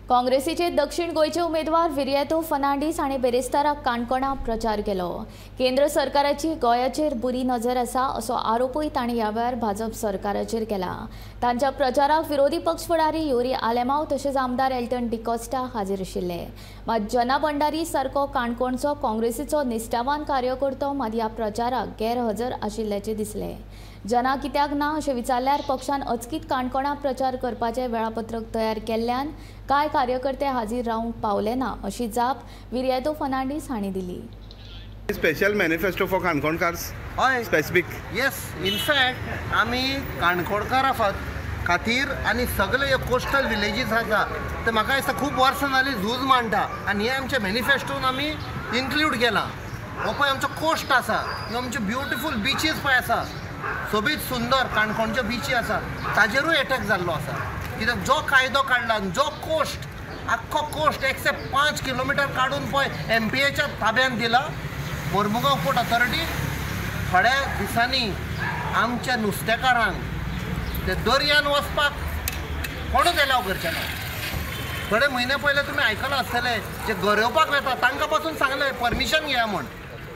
काँग्रेसीचे दक्षिण गोंयचे उमेदवार विरियातो फर्नांडीस हांणी बेरेस्ताराक काणकोणा प्रचार केलो। केंद्र सरकाराची गोंयाचेर बुरी नजर आसा असो आरोपूय तांणी ह्या वेळार भाजप सरकाराचेर केला। तांच्या प्रचाराक विरोधी पक्ष फुडारी युरी आलेमाव तशेंच आमदार एल्टन डिकॉस्टा हाजीर आशिल्ले। मात जना भंडारी सारको काणकोणचो काँग्रेसीचो निश्ठावान कार्यकर्तो मात ह्या प्रचाराक गैरहजर आशिल्ल्याचें दिसलें। जना कित्याक ना अशें विचारल्यार पक्षान अचकीत काणकोणा प्रचार करपाचें वेळापत्रक तयार केल्ल्यान कांय कार्यकर्ते हाजीर रावंक पावले ना अशी जाप विरियातो फर्नांडीस हांणी दिली। स्पेशल मॅनिफेस्टो फॉर काणकोणकार्स हय, स्पेसिफीक। येस, इनफॅक्ट आमी काणकोणकारां खातीर आनी सगळे कोस्टल विलेजीस आसा ते म्हाका दिसता खूब वर्सां जालीं झूज मांडटा आनी हें आमच्या मॅनिफेस्टोन आमी इन्क्लूड केलां। हो पळय आमचो कोस्ट आसा, ह्यो आमच्यो ब्युटिफूल बिचीस पळय आसा, सोबीत सुंदर काणकोणच्यो बिची आसा, ताजेरूय एटॅक जाल्लो आसा। कित्याक जो कायदो काडला, जो कोस्ट आख्खो कोस्ट 105 किलोमिटर काडून पळय एमपीएच्या ताब्यांत दिला मोरमुगांव पोर्ट ऑथॉरिटी। थोड्या दिसांनी आमच्या नुस्तेकारांक ते दर्यान वचपाक कोणूच एलाव करचे ना। थोडे म्हयने पयले तुमी आयकलां आसतलें, जे गरोवपाक वता तांकां पासून सांगलें परमिशन घेया म्हूण,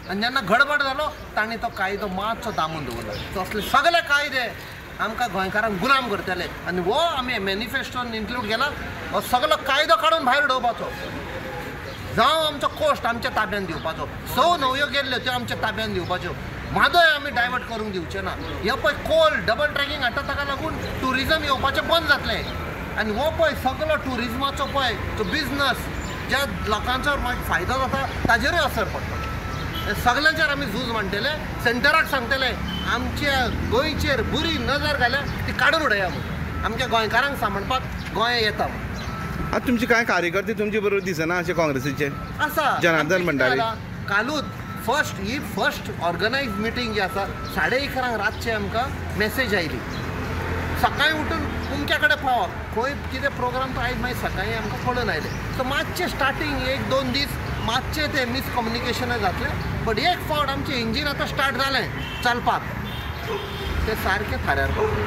आनी जेन्ना गडबड जालो तांणी तो कायदो मातसो दामून दवरलो। तसले सगळे कायदे आमकां गोंयकारांक गुलाम करतले आनी हो आमी मॅनिफेस्टोन इन्क्लूड केला, हो सगळो कायदो काडून भायर उडोवपाचो, जावं आमचो कोस्ट आमच्या ताब्यांत दिवपाचो, 6 न्हंयो गेल्ल्यो त्यो आमच्या ताब्यांत दिवपाच्यो, म्हादय आमी डायवर्ट करूंक दिवचे ना। हे पळय कोल डबल ट्रॅकिंग हाडटा ताका लागून ट्युरिजम येवपाचें बंद जातलें आनी हो पळय सगळो ट्युरिजमाचो पळय जो बिजनस ज्या लोकांचो मागीर फायदो जाता ताजेरूय असर पडटलो। सगळ्यांचेर आमी झूज मांडटले, सेंटराक सांगतले आमच्या गोंयचेर बरी नजर घाल्या ती काडून उडया म्हूण, आमच्या गोंयकारांक सांबाळपाक गोंय येता म्हूण। आतां तुमचे कांय कार्यकर्ते तुमचे बरोबर दिसना अशे काँग्रेसीचे आसा? जनार्दन भंडारी कालूच फर्स्ट ही फर्स्ट ऑर्गनायज मिटींग जी आसा 11:30 रातचे आमकां मॅसेज आयली, सकाळीं उठून उमक्या कडेन पावप, खंय कितें प्रोग्राम तो आयज मागीर सकाळीं आमकां कळून आयलें। सो मातशें स्टार्टींग 1-2 दीस मातशें तें मिसकम्युनिकेशनय जातलें, बट एक फावट आमचें इंजीन आतां स्टार्ट जालें चलपाक, तें सारकें थाऱ्यार पावलें।